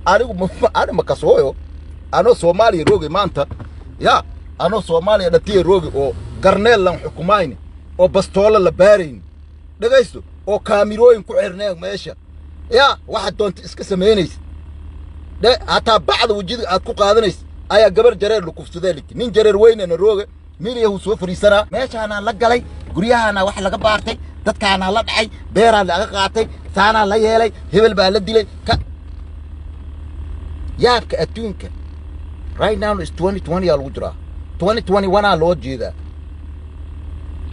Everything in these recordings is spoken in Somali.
Anigu ani ma kasooyo anoo Soomaaliya roogi maanta ya, anoo Soomaaliya dhatiya roogi oo garneel lan xukumayni oo bastoolo la baarayni, dhegaysto, oo kaamirooyin ku xirneen meesha ya, waxaad doonta iska samaynaysa dhe, hataa bacda wejida aad ku qaadanaysa ayaa gabar jareer la kufsadee liki nin jareer weynana rooga midiyahu soo fariisanaa. Meeshaanaa la galay, guryahaanaa wax laga baartay, dadkaanaa la dhacay, beeraa laga qaatay, saanaa la yeelay, hebel baa la dilay. Ka yaabka adduunka right now is 2020 aa lagu jiraa, 2021 aa loo jeedaa.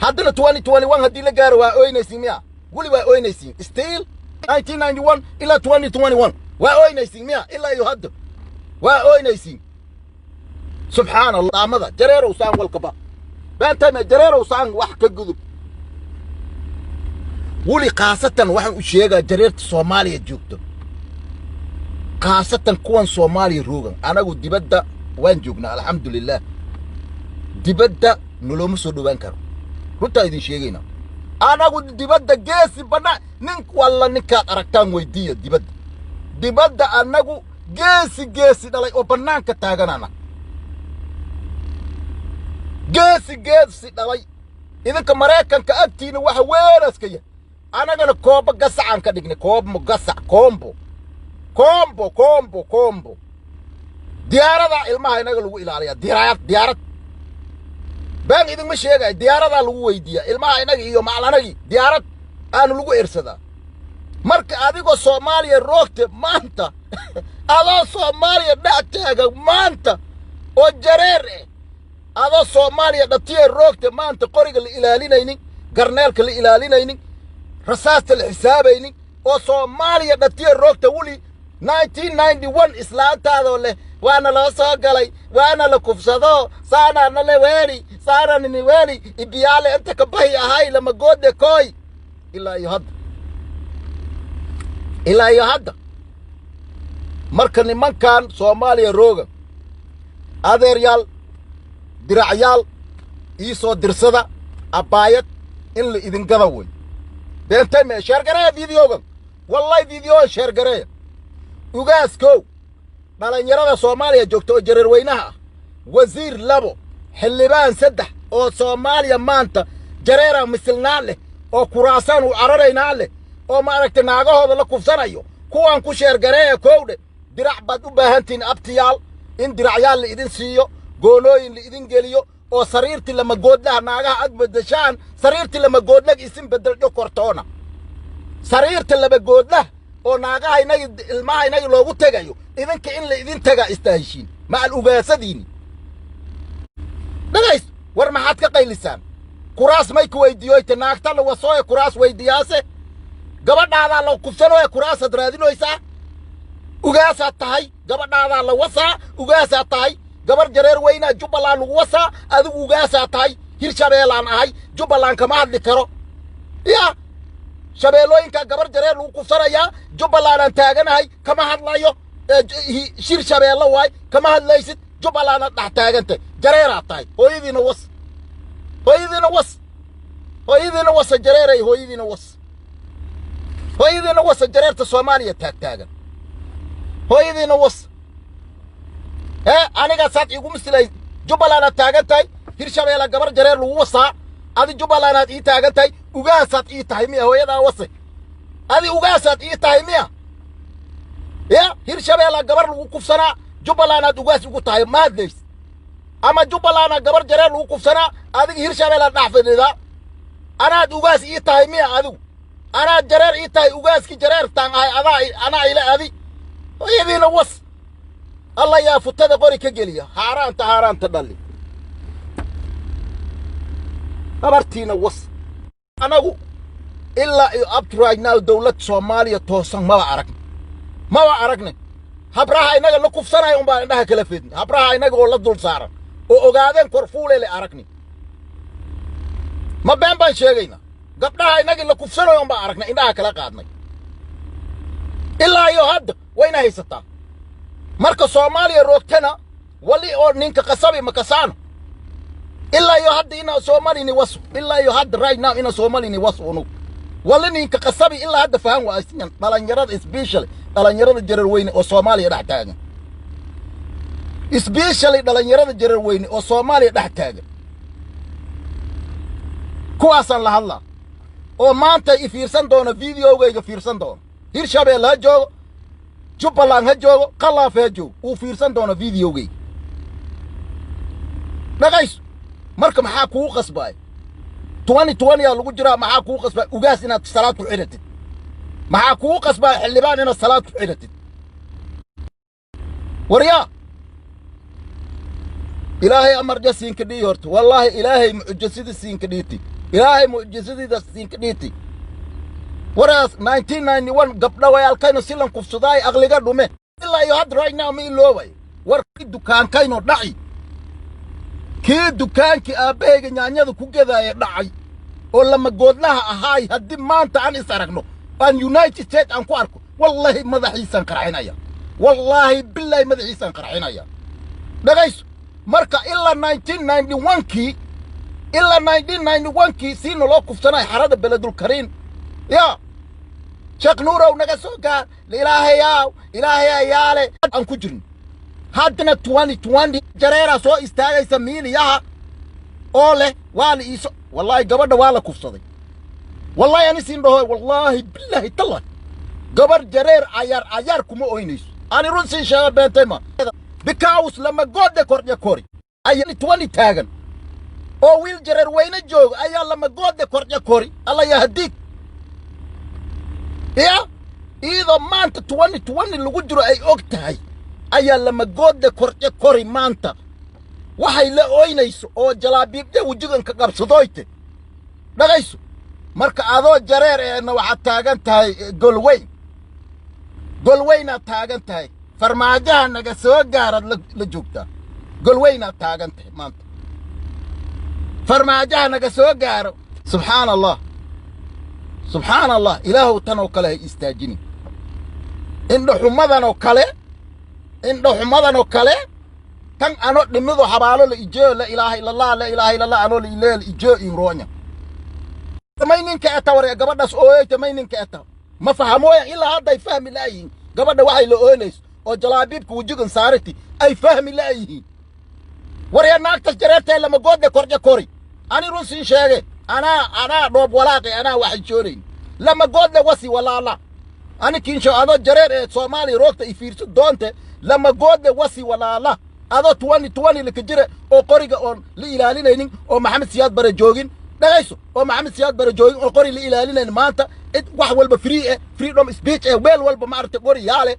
Haddana 2021 haddii la gaaro, waa oynaysiin miya? Weli waa oynaysiin still. 1991 ilaa 2021 waa oynaysiin miya? Ilaa iyo hadda waa oynaysiin. Subxaan Allah, amada jareerow saan walkaba beentayme, jareerow saan wax ka gudub. Weli khaasatan waxaan u sheegaa jareerta Soomaaliya joogto, khaasatan kuwan Soomaaliya roogan. Anagu dibadda waan joognaa, alxamdulilah. Dibadda nolooma soo dhowaan karo, runtaa idin sheegayna. Anagu dibadda geesi banna nin walla ninkaad aragtaan weydiiya dibadda. Dibadda annagu geesi geesi dhalay oo bannaanka taaganana, geesi geesi dhalay. Idinka Maraykanka agtiina waxa weeraska yahay, annagana koobo gasacaan ka dhignay, koobmo gasac, koombo koombo koombo koombo. Diyaaradaa ilmaha inaga lagu ilaaliyaa, diyaarad diyaarad. Been idinma sheegaya, diyaaradaa lagu weydiiyaa ilmaha inaga iyo maclanagii, diyaarad aanu lagu ersadaa. Marka adigoo Soomaaliya roogte maanta, adoo Soomaaliya dhex taagan maanta oo jareer eh, adoo Soomaaliya dhatiya roogte maanta, qoriga la ilaalinaynin, garneelka la ilaalinaynin, rasaasta la xisaabaynin, oo Soomaaliya dhatiya roogta, weli 1991 islaantaadoo leh waana loo soo galay, waana la kufsado, saanaana le weeli, saananini weeli ibiyaale inta ka bahi ahay lama goode kooy, ilaa iyo hadda, ilaa iyo hadda. Marka nimankan Soomaaliya rooga, adeeryaal, diracyaal ii soo dirsada, abbaayad in la idin gada wey. Beentay mee? Share gareeya videogan, wallahi videogan share gareeya. Ugaaskow, dhalinyarada Soomaaliya joogta oo jareerweynaha ah, wasiir labo, xildhibaan saddex, oo Soomaaliya maanta jareera misilnaan leh oo kuraasaan u cararaynaa leh oo maaragtay naagahooda la kufsanayo, kuwaan ku share gareeya. Kowdhe, dirac baad u baahantihiin, abtiyaal, in diracyaal la idin siiyo, goonooyin la idin geliyo oo sariirtii lama goodlaha naagaha ag beddeshaan, sariirtii lama goodlag isin beddeldho kortoona, sariirta laba goodlah oo naagaha inagi ilmaha inagi loogu tegayo, idinka in la idin tagaa istaaheshiin macal ugaasadiini. Dhagays, war maxaad ka qaylisaan? Kuraas may ku weydiiyoyte? Naagta la wasooye kuraas weydiiyaase, gabadhaadaa la kufsanooye kuraasaad raadinoysaa. Ugaasaad tahay, gabadhaadaa la wasaa, ugaasaad tahay. Gabar jareer weynaa Jubbaland lagu wasaa, adigu ugaasaa tahay. Hirshabeelaan ahay, Jubbaland kama hadli karo ya. Shabeellooyinkaa gabar jareer lagu kufsanayaa, Jubbalandaan taaganahay, kama hadlayo. Shir Shabeello waay, kama hadlaysid, Jubbalandaad dhex taagantay, jareeraad tahay. Hooyadiina was, hooyadiina was, hooyadiina wasa jareeray, hooyadiina was, hooyadiina wasa jareerta Soomaaliya taagtaagan, hooyadiina was. Ee aniga saad iigu misilay? Jubbalandaad taagan tahay, Hirshabeella gabar jareer lagu wasaa, adi Jubbalandaad ii taagan tahay, ugaasaad ii tahay miya? Hooyadaa wase, adi ugaasaad ii tahay miya? Ya Hirshabeella gabar lagu kufsanaa, Jubbalandaad ugaas ugu tahay, ma hadlays. Ama Jubbalandaa gabar jareer lagu kufsanaa, adiga Hirshabeellaad dhex fadhidaa, anaad ugaas ii tahay miya? Adigu anaad jareer ii tahay, ugaaskii jareertaan ahay, adaa anaa ila adi. Hooyadiina was, Alla yaa futada qori ka geliya, haaraanta haaraanta dhalli, habartiina was. Anagu ilaa iyo up to right now dawlad Soomaaliya toosan maba aragna, maba aragne. Habraha inaga la kufsanaya un baan indhaha kala fedni, habraha inaga oo la dul saaran oo ogaadeen korfuulele aragni. Ma been baan sheegaynaa? Gabdhaha inagii la kufsanayo un baan aragnay, indhaha kala qaadnay. Ilaa iyo hadda wayna haysataa. Marka Soomaaliya roogtana wali oo ninka qasabi makasaano. Ilaa iyo hadda ina Soomaalini wasu, ilaa iyo hadda right now ina Soomaalini wasu unug wali ninka qasabi ilaa hadda fahan waa asigan dhalinyarada special. Dhalinyarada Jareer Weyne oo Soomaaliya dhex taagan, especially dhalinyarada Jareer Weyne oo Soomaaliya dhex taagan, kuwaasaan la hadlaa oo maanta i fiirsan doona, videogayga fiirsan doona. Hirshabeelle ha joogo, Jubbaland ha joogo, Qalaafe ha joogo, uu fiirsan doona videogayga. Dhaqayso. Marka maxaa kugu qasbaaya? 2020 aa lagu jiraa. Maxaa kugu qasbaaya ugaas inaad salaad ku xidhatid? Maxaa kugu qasbaaya xildhibaan inaad salaad ku xidhatid? Waryaa, Ilaahay amarja siinka dhihi horta. Wallaahi, Ilaahay mucjisadii siinka dhiiti, Ilaahay mucjisadiida siinka dhiiti. Waraas 1991 gabdha wayaalkayno silan kufsadaay, aqliga dhume ilaa iyo hadda, right now ma iloobay. War kii dukaankayno dhaci, kii dukaankii aabbahayga nyaanyada ku gadaaya dhacay oo lamagoodlaha ahaay, haddii maanta aan is aragno, aan United States aan ku arko, wallaahi madaxiisaan qarxinaya, wallaahi bilaahi madaxiisaan qarxinaya. Dhagayso. Marka ilaa 1991-kii, ilaa 1991-kii sii naloo kufsanay xarada Beledulkariin. Ya Sheekh Nuurow, naga soo gaar, Ilaahayaw, Ilaahay ayaale aan ku jirno. Haddana 2020 jareeraa soo istaagaysa miiliyaha oo leh waa la iiso. Wallaahi gabadha waa la kufsaday. Wallaahi ani siin dhaho, wallaahi bilaahi tallahi, gabarh jareer cayaar cayaar kuma oynayso. Ani run siin sheega, beentay ma, because lama goodde kordya kori ayaa 20 taagan oo wiil Jareer Weyne jooga ayaa lama goodde kordya kori. Alla yahdiig ya, iyadoo maanta 2020 lagu jiro ay og tahay ayaa lamagoodda kordya kori. Maanta waxay la oynayso oo jalaabiibda wejiganka qabsadoyte. Dhagayso. Marka adoo jareer eena waxaad taagan tahay Golweyn, Golweynaad taagan tahay, farmaajaha naga soo gaaraad la joogtaa. Golweynaad taagan tahay maanta, farmaajaha naga soo gaaro. Subxaana Allah, subxaana Allah. Ilaahow tan oo kale ha istaajinin, indhaxumadan oo kale, indhaxumadan oo kale. Tan ano dhimido xabaalo la ijeeyo, la ilaaha illa Allah, la ilaaha illa Allah, anoo la ileeyo la ijeeyo inroonya. May ninka eta warya gabadhaas ooyeyta? May ninka eta? Ma fahamooyan? Ilaa hadday fahmi la'yihiin gabadha waxay la ooynayso oo jalaabiibka wejigan saarati ay fahmi la'yihiin. Warya, naagtas jareertee lama goodde korja kori. Ani run siin sheege, anaa dhoob walaaqi, anaa waxay joonayn lama goodle wasi walaala. Ani kinsho adoo jareer ee Soomaaliya roogta i fiirso doonte, lama goodle wasi walaala. Adoo 2020 laka jira oo qoriga oon la ilaalinaynin oo Maxamed Siyaad Bare joogin, dhagayso, oo Maxamed Siyaad Bare joogin oo qori la ilaalinaynin, maanta cid wax walba free eh, freedom speech eh, meel walba maaragtay qori yaale.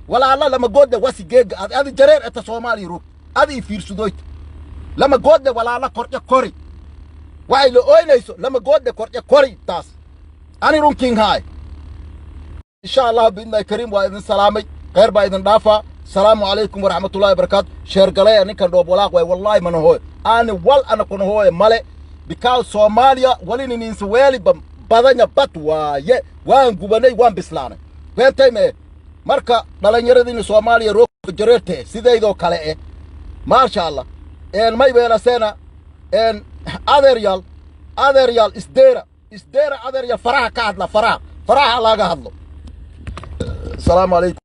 Walaala, lama goodle wasi geega ad adi jareer eta Soomaaliya roog adi i fiirsadoyta, lama goodle walaala korja kori. Waxay la ooynayso lama goodle korja kori. Taas ani runkiin haay. Insha Allah biidnillahi kariim, waa idin salaamay, khayr baa idin dhaafaa. Salaamu calaykum waraxmatullahi wabarakaatu. Sheergalaya ninkan dhoob walaaq waay. Wallahi mana hooyo ani wal ana kuna hooyo male, because Soomaaliya walinininsa weeliba badanya bad waaye. Waan gubanay, waan bislaanay, beentay mee. Marka dhallinyaradiina Soomaaliya roog jareerte sidaydoo kale eh, maasha Allah, een may beelaseena een adeeryaal, adeeryaal, isdeera, isdeera, adeeryaal, faraha ka hadla, faraha, faraha laga hadlo. Asalaamu calaykum.